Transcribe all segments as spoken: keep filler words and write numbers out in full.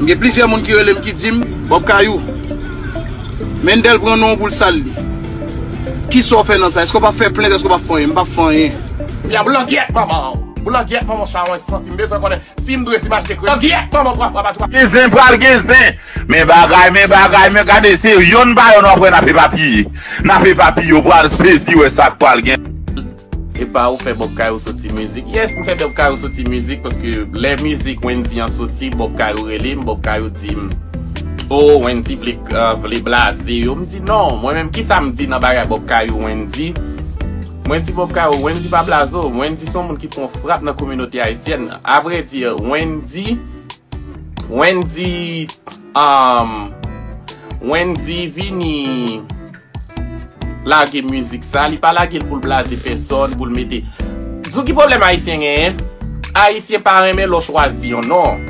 Gen plizyè moun ki rele m ki di m, Bob Kayou, Mendel pran non w pou l sal li. Kisa w fè nan sa? Èske w p ap fè plent? Èske w p ap fè anyen? M p ap fè anyen. Fia boulangyèt manman w. Boulangyèt manman w, chawony, santi m bezwen konnen si m dwe, si m achte kredi. Boulangyèt manman w, twa fwa pa twa. Gen zen pral gen zen. Men bagay, men bagay, men gade, se yonn pa yonn w ap wè n ap epapiye. N ap epapiye, w pral sezi wè sa k pral gen. Epa ou fè Bob Kayou soti mizik? Yes, m fè Bob Kayou soti mizik, paske lè mizik Wendy an soti, Bob Kayou rele m, Bob Kayou di m, "Oh, Wendy vle, uh, vle blaze yo." M di, "Non, mwen menm, kisa m di nan bagay Bob Kayou, Wendy?" Mwen di Bob Kayou, Wendy pa blaze w. Wendy se yon moun ki pran frap nan kominote ayisyèn. Avrèdi, Wendy, Wendy, um, Wendy vini lage mizik sa, li pa lage l pou l blaze pèsòn, pou l mete. Di w ki pwoblèm Ayisyen genyen? Ayisyen pa renmen lè w chwazi yon non.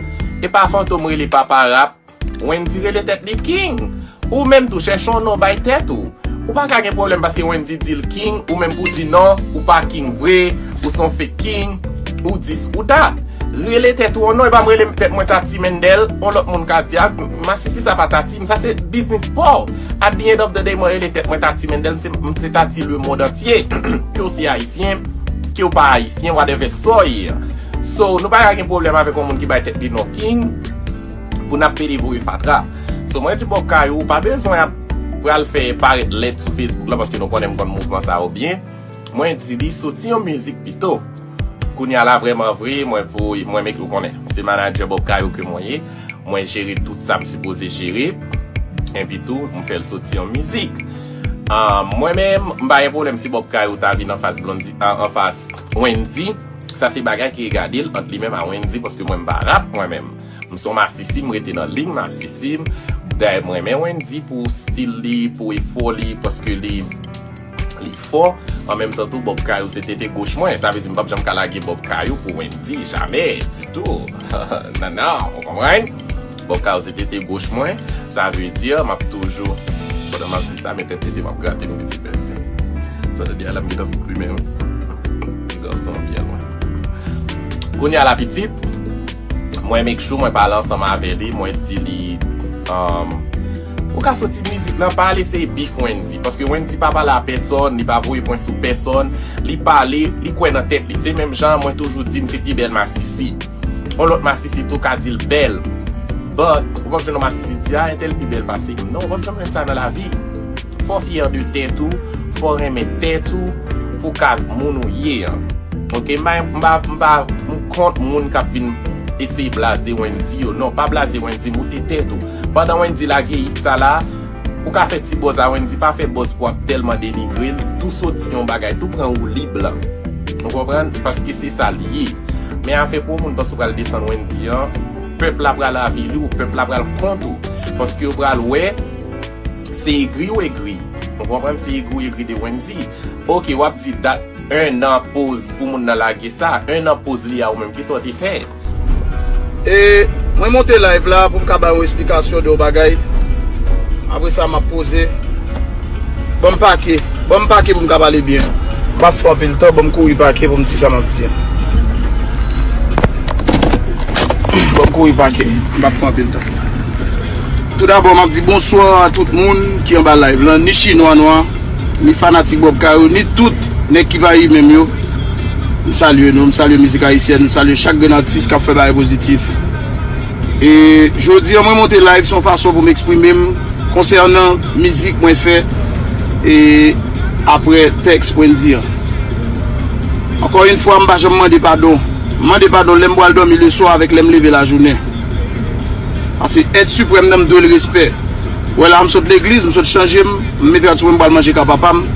E pa Fantom rele papa rap, Wendy rele tèt li King. Ou menm tou, chèche yon non bay tèt ou. Ou pa ka gen pwoblèm paske Wendy di l King, ou menm pou di non, ou pa King vre, ou se yon fake King, ou dis, ou dat. Rele tèt ou yon non, e pa m rele tèt mwen Tati Mendel, yon lòt moun ka di, "Ah, masisi sa pa Tati m, sa se biznis pa w." At the end of the day, mwen rele tèt mwen Tati Mendel, m se, m se Tati lemonn antye. Ke w se ayisyen, ke w pa ayisyen, whatever sa w ye. So, nou pa ka gen pwoblèm avèk yon moun ki bay tèt li non King, pou n ap pede voye fatra. So, mwen di Bob Kayou, ou pa bezwen ap pral fè parèt lèd sou Facebook la, paske nou konnen m konn mouvman sa yo byen. Mwen di li soti yon mizik pito. Kounye a la, vrèman vre, mwen voye, mwen make ou konnen. Se manadjè Bob Kayou ke mwen ye. Mwen jere tout sa m sipoze jere. Epi tou, m fè l soti yon mizik. Ah, mwen menm, m pa gen pwoblèm si Bob Kayou ta vin anfas Blondy, ah, anfas Wendy. Sa se bagay ki regade l ant li menm a Wendy, paske mwen m pa rap mwen menm. M se yon masisi, m rete nan liy masisi m. Dayè, m renmen Wendy pou stil li, pou efò li, paske li, li fò. An menm tan tou, Bob Kayou se tete goch mwen. Sa vle di m p ap janm ka lage Bob Kayou pou Wendy, jamè, ditou. Non, non, ou konprann? Bob Kayou se tete goch mwen. Sa vle di, m ap toujou, pandan m ap di sa, men tèt tete m ap grate m pitit bèl. Sa vle di, a la m gentan sou plimen, wi. Piga san byen lwen. Kounye a la pitit, mwen make sure mwen pale ansanm avè li, mwen di li, um, ou ka soti mizik lan, pa al eseye beef Wendy, paske Wendy pa pale a pèsòn, li pa voye pwen sou pèsòn, li pale, li kwè nan tèt li. Se menm jan mwen toujou di m se pi bèl masisi. Yon lòt masisi tou ka di l bèl. But, ou p ap jwenn yon masisi di, "Ah, entèl pi bèl pase m." Non, ou p ap janm jwenn sa nan lavi. Fò w fyè de tèt ou, fò w renmen tèt ou, pou w ka moun ou ye an. Oke, m pa, m pa, m pa, m kont moun k ap vin eseye blaze Wendy yo. Non, pa blaze Wendy, moute tèt ou. Pandan Wendy lage hit sa la, ou ka fè ti buzz a Wendy, pa fè buzz pou w ap tèlman denigre l, tou soti yon bagay, tou pran woulib lan. Ou konprann? Paske se sa l ye. Men afè pou yon moun panse w pral desann Wendy an, pèp la pral avili w, pèp la pral kont ou. Paske yo pral wè, se egri w egri. Ou konprann? Se egri w egri de Wendy. Oke, w ap di dat en an poz pou moun nan lage sa. En an poz li a ou menm, kisa w te fè? E mwen monte live la pou m ka ba yon esplikasyon de yon bagay. Apre sa, m ap poze. Ban m pake. Ban m pake pou m ka pale byen. M ap fè anpil tan, ban m kouri pake pou m di sa m ap di. Ban m kouri pake. M ap pran anpil tan. Toudabò, m ap di bonswa a tout moun ki anba live lan, ni chinwa nwa, ni fanatik Bob Kayou, ni tout nèg ki pa imen yo. M salye nou, m salye mizik ayisyèn, m salye chak grenn atis k ap fè bagay pozitif. E jodi a, mwen monte live se yon fason pou m eksprime m konsènan mizik mwen fè e apre tèks Wendy an. Ankò yon fwa, m pa janm mande padon. M mande padon lè m pral dòmi leswa avèk lè m leve lajounen. Paske èt siprèm nan m dwe l respè. Wè la, m sot legliz, m sot chanje m, m mete rad sou mwen, m pral manje ka papa m.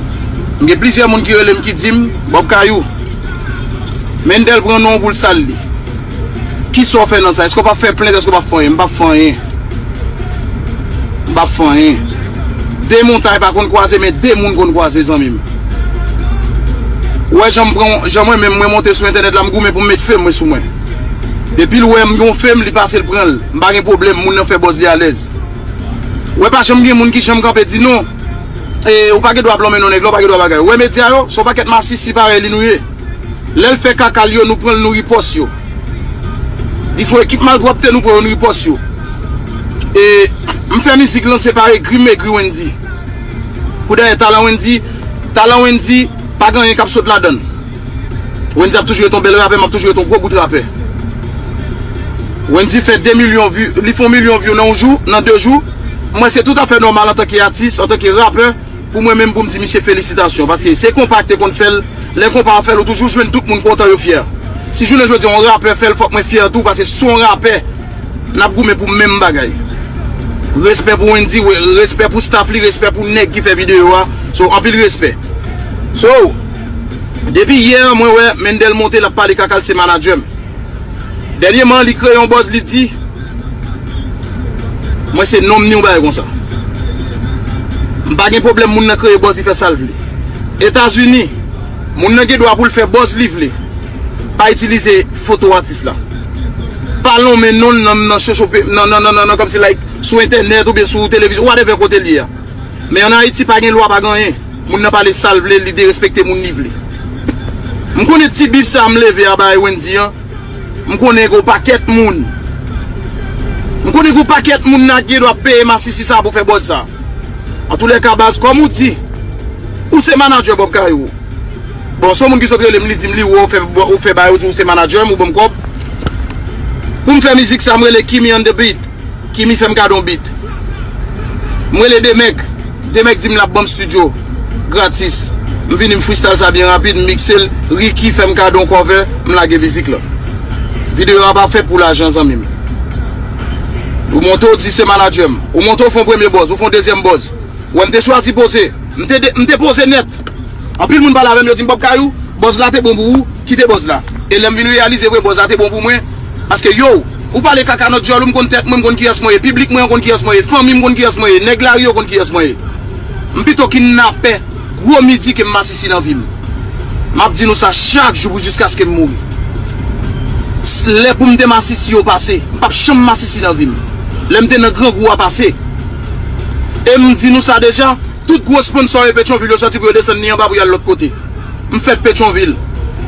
M gen plizyè moun ki rele m ki di m, Bob Kayou, Mendel pran non w pou l sal li. Kisa w fè nan sa? Èske w p ap fè plent? Èske w p ap fè anyen? M p ap fè anyen. M p ap fè anyen. De montay pa konn kwaze, men de moun konn kwaze, zanmi m. Ou wè jan m pran, jan mwen menm mwen monte sou entènèt la, m goumen pou m met fem mwen sou mwen. Depi l wè m gen yon fem, li pase l pran l. M pa gen pwoblèm, moun nan fè buzz li alèz. Ou wè pa janm gen moun ki janm kanpe di non. E, ou pa gen dwa blòmen non nèg la, ou pa gen dwa bagay. Ou wè medya yo, se yon pakèt masisi parèy li nou ye. Lè l fè kaka l yo, nou pran l, nou ripòs yo. Li fè ekip malpwòpte, nou pran yo, nou ripòs yo. E m fè mizik lan se pa egri m egri Wendy. Pou dayè talan Wendy, talan Wendy pa gen anyen k ap sot ladan l. Wendy ap toujou ret yon bèl rapè, m ap toujou ret yon gwo bout rapè. Wendy fè de milyon view, li fè yon milyon view nan yon jou, nan de jou. Mwen se toutafè nòmal antanke atis, antanke rapè, pou mwen menm pou m di misye felisitasyon. Paske se konpa ki te konn fè l, lè konpa ap fè l, ou toujou jwenn tout moun kontan yo fyè. Si jounen jodi a yon rapè fè l, fòk mwen fyè tou, paske se yon rapè n ap goumen pou menm bagay. Respè pou Wendy, we- respè pou staff li, respè pou nèg ki fè videyo a. So, anpil respè. So, depi yè, mwen wè Mendel monte, l ap pale kaka l se manadjè m. Dènyèman, li kreye yon buzz, li di, mwen se nonm ni yon bagay konsa. M pa gen pwoblèm moun nan kreye buzz, li fè sa l vle. Etazini, moun nan gen dwa pou l fè buzz li vle. Pa itilize foto atis la. Pa lonmen non l nan, nan chochope, nan, nan, nan, nan, nan, kòmsi like, sou entènèt oubyen sou televizyon, whatever kote l ye a. Men ann Ayiti, pa gen lwa, pa gen anyen. Moun nan pale sa l vle, li derespekte moun li vle. M konnen ti bif sa m leve a bay Wendy an. M konnen gen yon pakèt moun. M konnen gen yon pakèt moun nan ki gen dwa peye masisi sa pou fè buzz sa. Antoulèka, baz, kòm ou di, ou se manadjè Bob Kayou. Bon, se yon moun ki sot rele m, li di m li wè ou fè, ou fè bagay, ou di ou se manadjè m, ou ban m kòb. Pou m fè mizik sa, m rele Kimi on the beat. Kimi fè m kado yon beat. M rele Demèk. Demèk di m l ap ban m studio gratis. M vini, m freestyle sa byen rapid, m mikse l. Ricky fè m kado yon cover, m lage mizik la. Videyo a pa fèt pou lajan, zanmi m. Ou monte, ou di se manadjè m. Ou monte, ou fè yon premye buzz, ou fè yon dezyèm buzz. Ou wè m te chwazi poze. M te, de- m te poze nèt. Anpil moun pale avè m, yo di m, Bob Kayou, buzz la te bon pou ou, kite buzz la. E lè m vin reyalize vre, buzz la te bon pou mwen. Paske yo, ou pale kaka nan dyòl ou, m konn tèt mwen, m konn kiyès mwen ye, piblik mwen an konn kiyès mwen ye, fanmi m konn kiyès mwen ye, nèg lari yo konn kiyès mwen ye. M pito kidnapè gwo midi ke m masisi nan vi m. M ap di nou sa chak jou pou jiskaske m mouri. S- Lè pou m te masisi yo pase, m p ap janm masisi nan vi m. Lè m te nan grangou a pase. E m di nou sa deja, tout gwo sponsò yo Petyonvil yo sòti pou yo desann ni anba pou y al lòt kote. M fèt Petyonvil.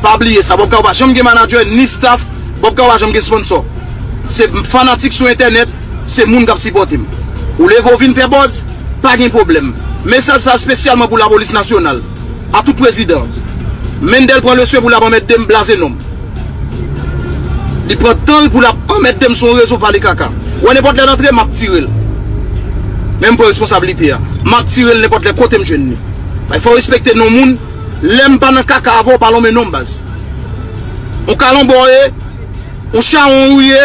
Pa bliye sa, Bob Kayou pa janm gen manadjè, ni staff, Bob Kayou pa janm gen sponsò. Se fanatik sou entènèt, se moun k ap sipòte m. Ou leve ou vin fè buzz, pa gen pwoblèm. Mesaj sa espesyalman pou lapolis nasyonal, a tout prezidan. Mendel pran leswen pou l ap anmède m, blaze non m. Li pran tan l pou l ap anmède m sou yon rezo pale kaka. Wè nenpòt lè l antre, m ap tire l. Men m pran responsablite a. M ap tire l nenpòt lè kote m jwenn li. Bay fò w respekte non moun. Lè m pa nan kaka avè w, pa lonmen non m, baz. On kalonbò w ye, on chawony ou ye,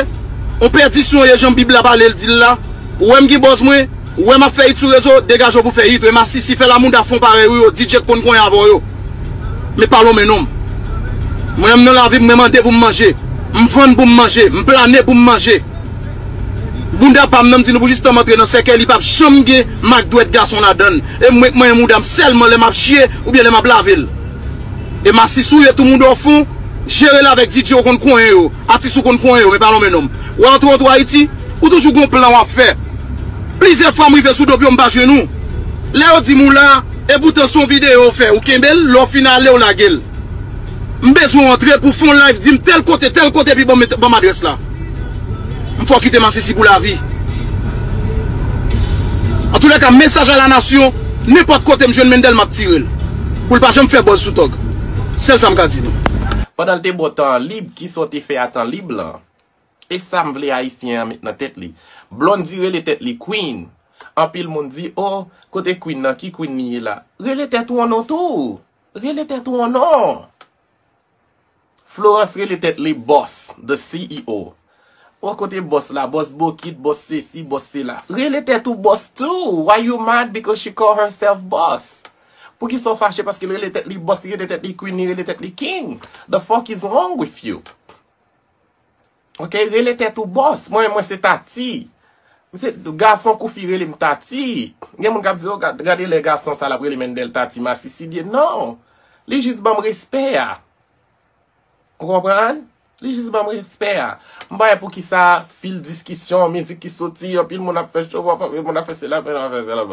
on pèdisyon w ye, jan Bib la pale l di l la. Ou wè m gen buzz mwen, ou wè m ap fè hit sou rezo, degaje w pou fè hit. E masisi fè la mouda fon parèy ou yo, D J k konn konyen avè w yo. Men pa lonmen non m. Mwen menm nan lavi m, mwen mande pou m manje. M vann pou m manje. M plane pou m manje. Bounda pa m nan, m di nou pou jistan m antre nan sèkèy, li p ap janm gen mak dwèt gason ladan l. E mwen k manyen mouda m sèlman lè m ap chiye oubyen lè m ap lave l. E masisi w ye tou mouda w fon, jere l avèk D J ou konn konyen yo, atis ou konn konyen yo, men pa lonmen non m. Ou antre, antre Ayiti, ou toujou gon plan w ap fè. Plizyè fwa m rive sou do pye w, m pa jwenn ou. Lè yo di m ou la, e poutan se yon videyo w fè, ou kenbe l, lè w fin ale, w lage l. M bezwen w antre pou w fè yon live, di m tèl kote, tèl kote, epi ban m, ban m adrès la. M fè w kite masisi pou lavi. Antoulèka, mesaj a la nasyon, nenpòt kote m jwenn Mendel, m ap tire l. Pou l pa janm fè buzz sou tòg. Sèl sa m ka di nou. Pandan l te ba w tan lib, kisa w te fè a tan lib lan? E sa m vle Ayisyen an met nan tèt li. Blondy rele tèt li Queen. Anpil moun di, oh, kote Queen nan? Ki Queen li ye la? Rele tèt ou yon non tou. Rele tèt ou yon non. Florence rele tèt li Boss, the C E O. Bon, kote bòs la? Bòs bokit, bòs sesi, bòs sela. Rele tèt ou bòs tou. Why you mad because she call herself boss? Poukisa w fache paske l rele tèt li bòs, li rele tèt li queen, li rele tèt li king? The fuck is wrong with you? Ok, rele tèt ou bòs. Mwen, mwen se Tati. M se gason kou fi rele m Tati. Gen moun k ap di, oh, gad- gade lè gason sa l ap rele Mendel Tati, masisi li ye. Non. Li jis ban m respè a. Ou konprann? Li jis ban m respè a. M pa wè poukisa pil diskisyon, mizik ki soti, anpil moun ap fè show off, anpil moun ap fè sela, anpil moun ap fè sela.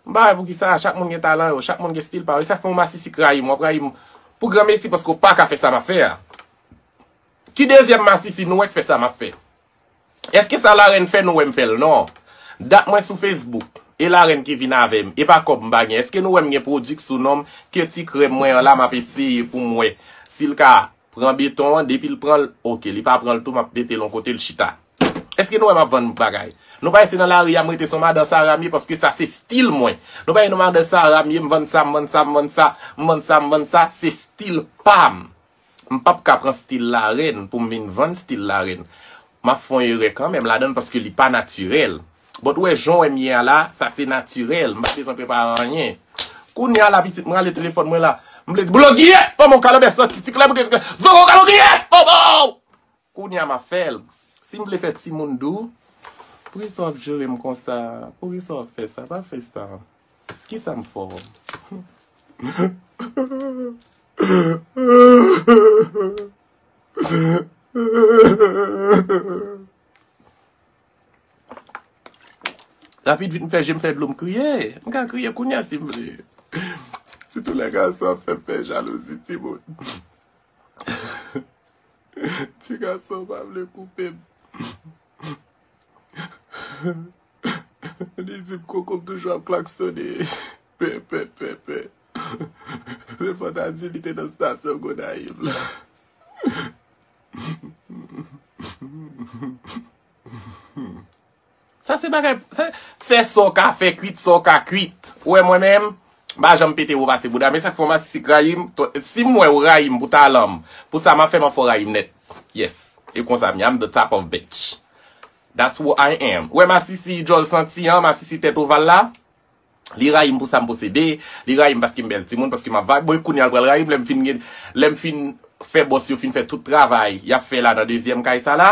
M pa wè poukisa, chak moun gen talan yo, chak moun gen stil pa yo. E sa k fè yon masisi k rayi m, w ap rayi m pou granmesi paske w pa ka fè sa m ap fè a. Ki dezyèm masisi nou wè k fè sa m ap fè? Èske sa larèn fè nou wè m fè l? Non. Dat mwen sou Facebook. E larèn ki vin avè m. E pa kòb m pa gen. Èske nou wè m gen pwodui k sou non m? Ke ti krèm mwen an la, m ap eseye pou m wè si l ka pran beton an. Depi l pran l, oke. Li pa pran l tou, m ap mete l yon kote, l chita. Èske nou wè m ap vann bagay? Nou pa wè se nan lari a m rete, se yon madan Sara m ye, paske sa se stil mwen. Nou pa wè nan madan Sara m ye, m vann sa, m vann sa, m vann sa, m vann sa, m vann sa, se stil pa m. M p ap ka pran stil larèn pou m vin vann stil larèn. M ap fè yon erè kanmenm ladan l paske li pa natirèl. But ou wè jan w wè m ye a la, sa se natirèl. M pa bezwen prepare anyen. Kounye a la, pitit, m rale telefòn mwen la. M vle di, "Boulogiyèt! Manman w kalabès la, titik la, boute, zòrò kalogiyèt! Bobo!" Kounye a m ap fè l. Si m vle fè timoun dou, poukisa w ap joure m konsa? Poukisa w ap fè sa? Pa fè sa. Kisa m fè w? Rapid vit m fè je m fè dlo m kriye. M ka kriye kounye a si m vle. Sitou lè gason ap fè m fè jalouzi timoun. Ti gason pa vle koupe m. Li di m koko m toujou ap klaksonnen. Pè, pè, pè, pè. Se fò ta di li te nan stasyon Gonayiv la. Sa se bagay, sa, fè sa w ka fè, kwit sa w ka kwit. Ou wè mwen menm, m pa janm pete wo pase bouda, men sa k fè w masisi k rayi m, to- si m wè w rayi m pou talan m, pou sa m ap fè, m ap fè w rayi m nèt. Yes. E konsa m ye, I'm the top of bitch. That's who I am. Ou wè masisi djòl santi an, masisi tèt oval la? Li rayi m pou sa m posede, li rayi m paske m bèl timoun, paske m ap vibe. Bon, kounye a l pral rayi m, lè m fin gen, lè m fin fè bòs yo fin fè tout travay y ap fè la nan dezyèm kay sa la,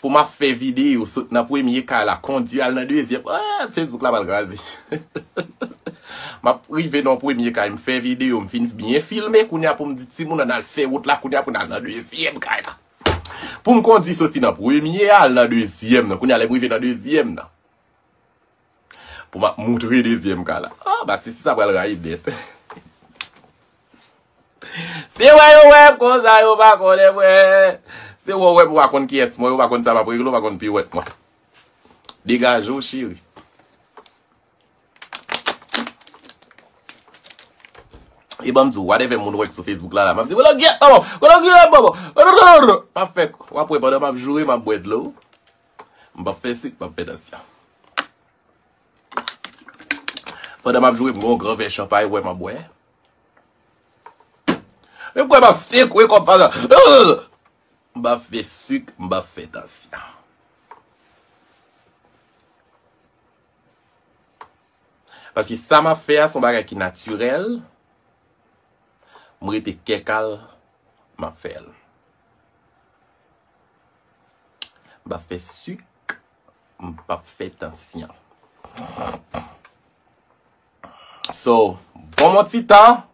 pou m ap fè videyo sot nan premye kay la, kondi al nan dezyèm. Ah, Facebook la pral kraze. M ap rive nan premye kay, m fè videyo, m fin byen filme, kounye a pou m di timoun an al fè wout la, kounye a pou n al nan dezyèm kay la. Pou m kondi soti nan premye al nan dezyèm nan, kounye a lè m rive nan dezyèm nan. Pou m ap moutre dezyèm ka la. Ah, masisi sa pral rayi m nèt. Se wè yo wè m konsa, yo pa konnen mwen. Se wè w wè m, ou pa konn kiyès mwen, ou pa konn sa m ap regle, ou pa konn piwèt mwen. Degaje w, cheri. E ban m di w, whatever moun wè k sou Facebook la, la, m ap di, "Kote w ye, bobo? Kote w ye, bobo?" M ap fè, w ap wè pandan m ap joure, m ap bwè dlo. M p ap fè sik, m ap fè tansyon. Pandan m ap joure, m gen yon gran vè chanpay, wè m ap bwè. Men kwè m ap sekwe kòm pa sa. M p ap fè sik, m p ap fè tansyon. Paske sa m ap fè a, se yon bagay ki natirèl. M rete kè kal, m ap fè l. M p ap fè sik, m p ap fè tansyon. So, ban m yon ti tan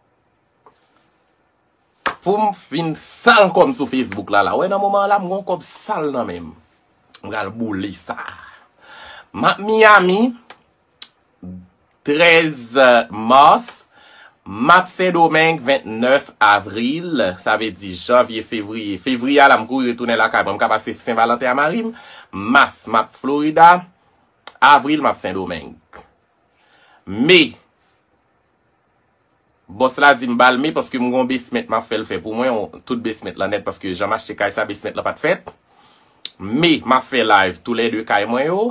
pou m fin sal kò m sou Facebook la, la. Ou wè nan moman an la, m gen yon kòb sal nan men m. M pral boule sa. M ap Miami, trèz mas, m ap Sendomeng, vennèf avril, sa vle di janvye, fevriye. Fevriye a la, m kouri retounen lakay mwen. M ka pase Sen Valanten a mari m. Mas, m ap Florida. Avril, m ap Sendomeng. Me, bòs la di m ba l me paske m gon basement m ap fè l fè pou mwen, on- tout basement lan nèt paske jan m achte kay sa, basement lan pa t fèt. Me, m ap fè live toulède kay mwen yo.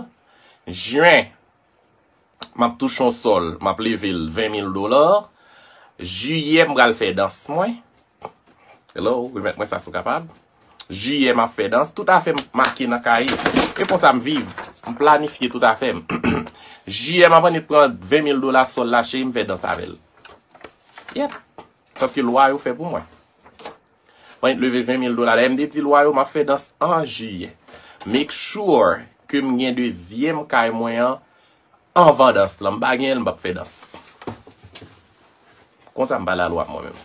Jen, m ap touche yon sòl, m ap leve l ven mil dola. Jiyè, m pral fè dans mwen. Hello, remèt mwen sa si w kapab. Jiyè, m ap fè dans. Tout afè m make nan kaye. E konsa m viv. M planifye tout afè m. Jiyè, m ap annik pran ven mil dola sòl la, cheri, m fè dans avè l. Yep. Paske lwa yo fè pou mwen. M annik leve ven mil dola. Lè m te di lwa yo, m ap fè dans an jiyè. Make sure ke m gen dezyèm kay mwen an anvan dans lan. M pa gen l, m p ap fè dans. Konsa m pale a lwa mwen menm.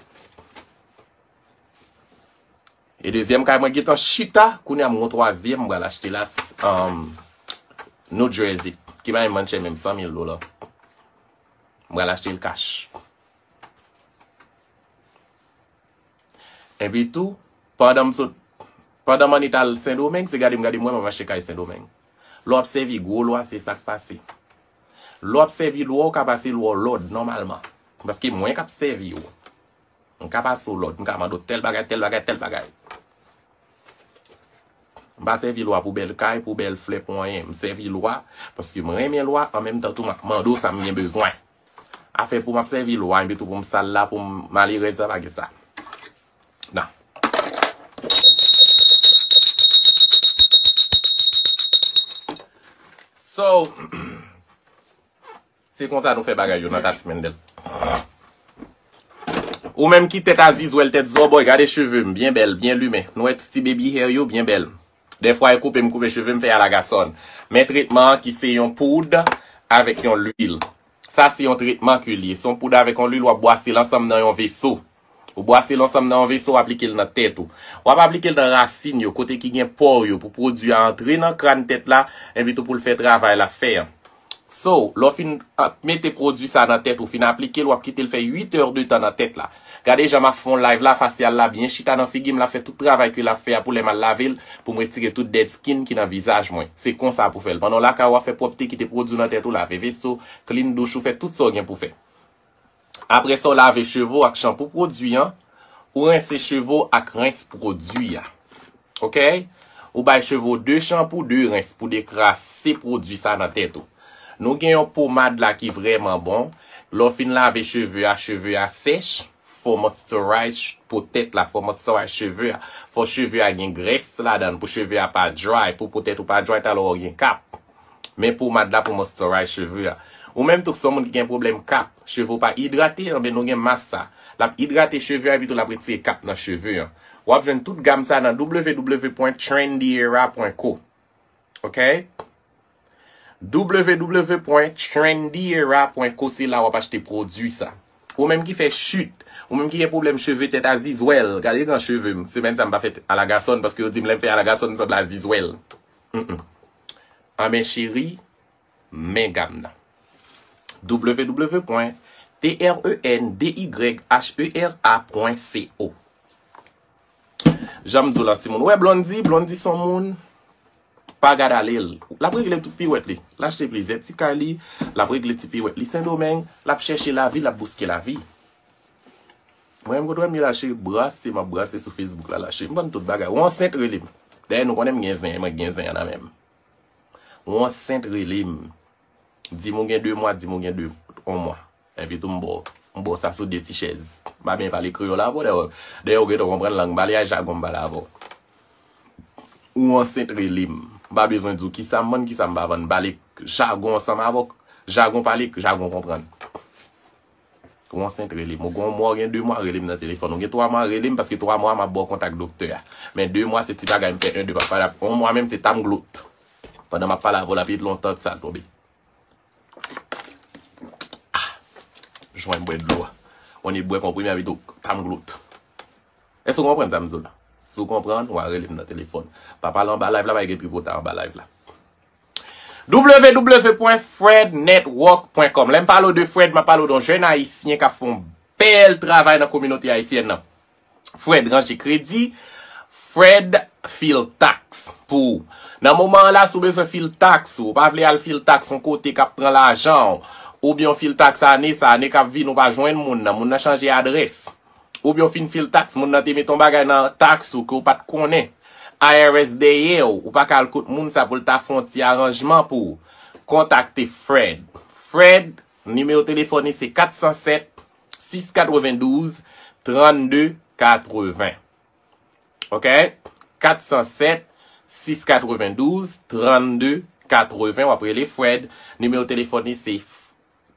E dezyèm kay mwen gentan chita, kounye a m gon twazyèm, m pral achte la, um, New Jersey, ki pa menm manje menm san mil dola. M pral achte l cash. Epi tou, pandan m sot, pandan m annik al Sendomeng, se gade m gade m wè m ap achte kay Sendomeng. Lè w ap sèvi gwo lwa, se sa k pase. Lè w ap sèvi lwa, ou ka pase lwa w lòd nòmalman. Paske mwen k ap sèvi w. M ka pase w lòd, m ka mande w tèl bagay, tèl bagay, tèl bagay. M pa sèvi lwa pou bèl kay, pou bèl flè, pou anyen. M sèvi lwa paske m renmen lwa, an menm tan tou m ap mande w sa m gen bezwen. Afè pou m ap sèvi lwa, epi tou pou m sal la, pou m malerèz la, pa gen sa. Nan. So, se konsa nou fè bagay yo nan Tati Mendel. Ou menm ki tèt a zizwèl, tèt zòbòy, gade cheve m, byen bèl, byen limen. Nou wè ti baby hair yo, byen bèl. Dèfwa, e koupe m koupe cheve m, fè alagasòn. Men tretman an ki se yon poud avèk yon lwil. Sa se yon tretman ke l ye. Se yon poud avèk yon lwil, w ap bwase l ansanm nan yon veso. Ou bwase l ansanm nan yon veso, w aplike l nan tèt ou. W ap aplike l nan rasin yo, kote ki gen pò yo, pou pwodui a antre nan kràn tèt la, epi tou pou l fè travay l ap fè an. So, lè w fin ap mete pwodui sa nan tèt ou, fin aplike l, w ap kite l fè uit è de tan nan tèt la. Gade jan m ap fè yon live la, fasyal la byen chita nan figi m, l ap fè tout travay ke l ap fè a pou lè m al lave l, pou m retire tout dead skin ki nan vizaj mwen. Se konsa pou fè l. Pandan w lakay ou ap fè pwòpte, kite pwodui w nan tèt ou, lave veso, clean douch ou, fè tout sa w gen pou fè. Apre sa, w lave cheve w ak chanpou pwodui an. Ou rense cheve w ak rens pwodui a. Oke? Ou bay cheve w de chanpou, de rens pou dekrase pwodui sa nan tèt ou. Nou gen yon pomad la ki vrèman bon. Lè w fin lave cheve a, cheve a sèch, fò w moisturize po tèt la, fò w moisturize cheve a. Fò cheve a gen grès ladan l pou cheve a pa dry, pou po tèt ou pa dry, talè w gen kap. Men pomad la pou moisturize cheve a. Ou menm tou k se yon moun ki gen pwoblèm kap, cheve w pa idrate, anben nou gen mask sa. L ap idrate cheve a, epi tou l ap retire kap nan cheve an. W ap jwenn tout gam sa nan w w w pwen trendyera pwen co. Oke? w w w pwen trendyera pwen co, se la w ap achte pwodui sa. Ou menm ki fè chit, ou menm ki gen pwoblèm cheve tèt a zizwèl, gade gran cheve m. Semèn sa m pa fè alagasòn paske yo di m lè m fè alagasòn m sanble a zizwèl. Mm-mm. Anben cheri, men gam nan. w w w pwen trendyera pwen co. Jan m di w lan timoun, ou wè Blondy, Blondy se yon moun, pa gad ale l. L ap regle tout piwèt li. L achte plizyè ti kay li, l ap regle ti piwèt li Sendomeng, l ap chèche lavi, l ap bouske lavi. Mwen menm kote w wè m ye la cheri, brase m ap brase sou Facebook la, la cheri. M vann tout bagay. Ou ansent rele m. Dayè nou konnen m gen zen, mwen gen zen an nan men m. Ou ansent rele m. Di m ou gen de mwa, di m ou gen de, yon mwa. Epi tou m ba w, m ba w sa sou de ti chèz. M pa byen pale kreyòl avè w, dayè, dayè ou gentan konprann lang m pale a, jagon m pale avè w. Ou ansent rele m. M pa bezwen di w kisa m vann, kisa m pa vann. M pale jagon ansanm avè w. Jagon pale, jagon konprann. Ou ansent rele m. Ou gen yon mwa, ou gen de mwa, rele m nan telefòn. Ou gen twa mwa, rele m, paske twa mwa m ap ba w kontak doktè a. Men de mwa se ti bagay m fè, en, de m ap pale ap, yon mwa menm se tanm glout. Pandan m ap pale avè w la, pi lontan sa tonbe. Ah, jwenn bwè dlo a. Ou annik bwè konprime a pito tanm glout. Èske w konprann sa m di w la? Si w konprann, w a rele m nan telefòn. Pa pale anba live la, pa gen tripotay anba live la. w w w pwen fred network pwen com. Lè m pale w de Fred, m ap pale w de yon jèn ayisyen k ap fè yon bèl travay nan kominote ayisyèn nan. Fred ranje kredi, Fred fil taks pou ou. Nan moman an la, si w bezwen fil taks ou, ou pa vle al fil taks yon kote k ap pran lajan w, oubyen w fil taks ane sa, ane k ap vini ou pa jwenn moun nan, moun nan chanje adrès. Oubyen w fin fil taks, moun nan te met yon bagay nan taks ou ke w pa t konnen. I R S dèyè w, ou pa ka al kot moun sa pou l ta fè yon ti aranjman pou ou. Kontakte Fred. Fred, nimewo telefòn li se kat san sèt, sis katrevendouz, trannde katreven. Oke? Kat san sèt, sis katrevendouz, trannde katreven. W ap rele Fred. Nimewo telefòn li se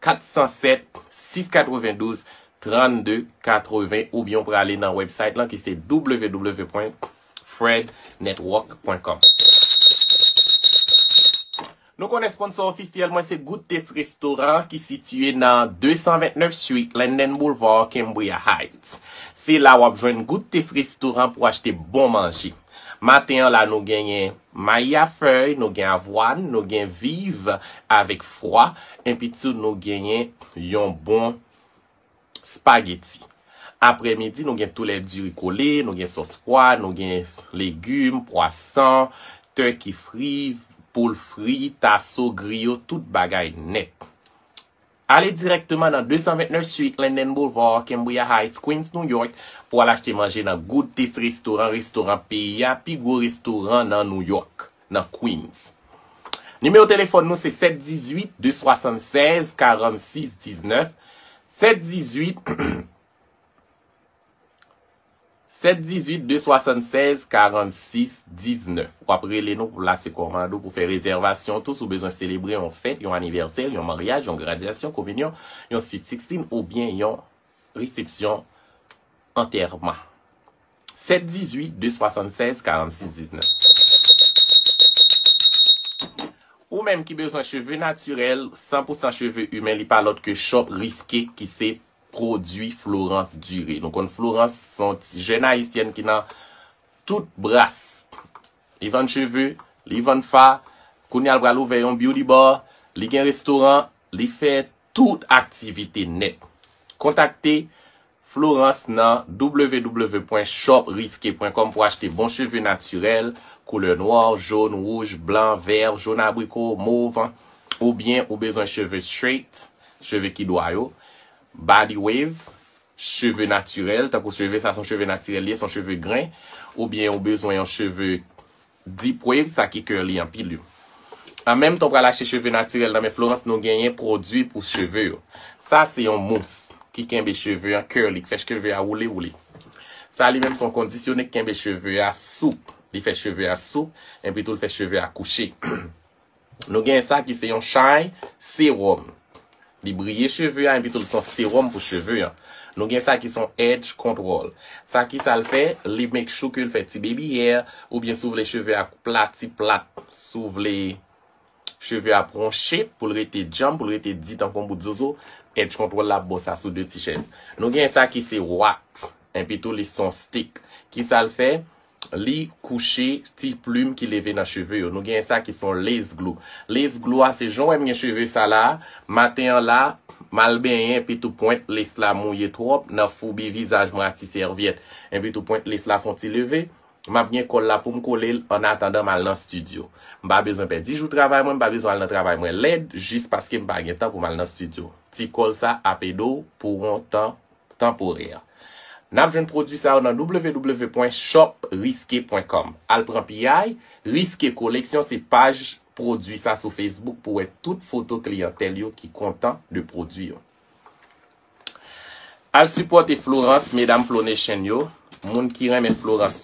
kat san sèt, sis katrevendouz, trannde katreven, oubyen w prale nan website lan ki se w w w pwen fred network pwen com. Nou konnen sponsò ofisyèl mwen se Good Taste Restaurant ki sitiye nan de san vennèf Street, Linden Boulevard, Cambria Heights. Se la w ap jwenn Good Taste Restaurant pou achte bon manje. Maten an la, nou genyen mayi a fèy, nou gen avwàn, nou gen viv avèk fwa, epi tou nou genyen yon bon spageti. Aprèmidi, nou gen tou lè diri kole, nou gen sòs pwa, nou gen legim, pwason, turkey fri, poul fri, taso, griyo, tout bagay nèt. Ale dirèkteman nan de san vennèf Suite Linden Boulevard, Cambria Heights, Queens, New York, pou al achte manje nan Good Taste Restaurant, restoran peyi a, pi gwo restoran nan New York, nan Queens. Nimewo telefòn nou se sèt dizuit, de swasannsèz, karannsis diznèf, sèt dizuit, sèt dizuit, de swasannsèz, karannsis diznèf. W ap rele nou pou lase kòmand ou, pou fè rezèvasyon tou, si w bezwen selebre yon fèt, yon anivèsè, yon maryaj, yon gradyasyon, kominyon, yon sweet sixteen oubyen yon resepsyon antèman. Sèt dizuit, de swasannsèz, karannsis diznèf. Ou menm ki bezwen cheve natirèl, san pou san cheve imen, li pa lòt ke Shop Risqué, ki se pwodui Florence Duré. Nou konn Florence se yon ti jèn ayisyèn ki nan tout bras. Li vann cheve, li vann fa, kounye a l pral ouvè yon beauty bar, li gen restoran, li fè tout aktivite nèt. Kontakte Florence nan w w w pwen shop risqué pwen kòm pou achte bon cheve natirèl, koulè nwa, jòn, wouj, blan, vè, jòn abriko, mov, oubyen ou bezwen cheve straight, cheve ki dwa yo, body wave, cheve natirèl, tankou cheve sa se yon cheve natirèl li ye, se yon cheve gren, oubyen ou bezwen yon cheve deep wave, sa ki curly anpil yo. An menm tan w pral achte cheve natirèl nan men Florence, nou genyen pwodui pou cheve yo. Sa se yon mous ki kenbe cheve an curly, ki fè cheve a woule woule. Sa li menm se yon kondisyone ki kenbe cheve a soup. Li fè cheve a soup, epi tou l fè cheve a kouche. Nou gen sa ki se yon shine serum. Li briye cheve a, epi tou l se yon serum pou cheve an. Nou gen sa ki se yon edge control. Sa ki sa l fè, li make sure ke l fè ti baby hair, oubyen si w vle cheve a plat, ti plat, si w vle cheve a pran yon shape pou l rete djanm, pou l rete di tankou yon bout zozo, edge control la ap ba w sa sou de ti chèz. Nou gen sa ki se wax, epi tou li se yon stick. Ki sa l fè? Li kouche ti plim ki leve nan cheve yo. Nou gen sa ki se yon lace glue. Lace glue a se jan w wè m gen cheve sa la, maten an la, m al benyen, epi tou pwent lace la mouye twòp, nan foubi vizaj mwen a ti sèvyèt, epi tou pwent lace la fè yon ti leve, m ap gen kòl la pou m kole l annatandan m al nan estidyo. M pa bezwen pèdi jou travay mwen, m pa bezwen al nan travay mwen lèd, jis paske m pa gen tan pou m al nan estidyo. Ti kòl sa ap ede w pou yon tan tanporè. N ap jwenn pwodui sa yo nan w w w pwen shop risqué pwen com. Al pran piyay, Risqué Collection se paj pwodui sa sou Facebook pou wè tout foto kliyantèl yo ki kontan de pwodui yo. Al sipòte Florence, medam Flo Nation yo, moun ki renmen Florence.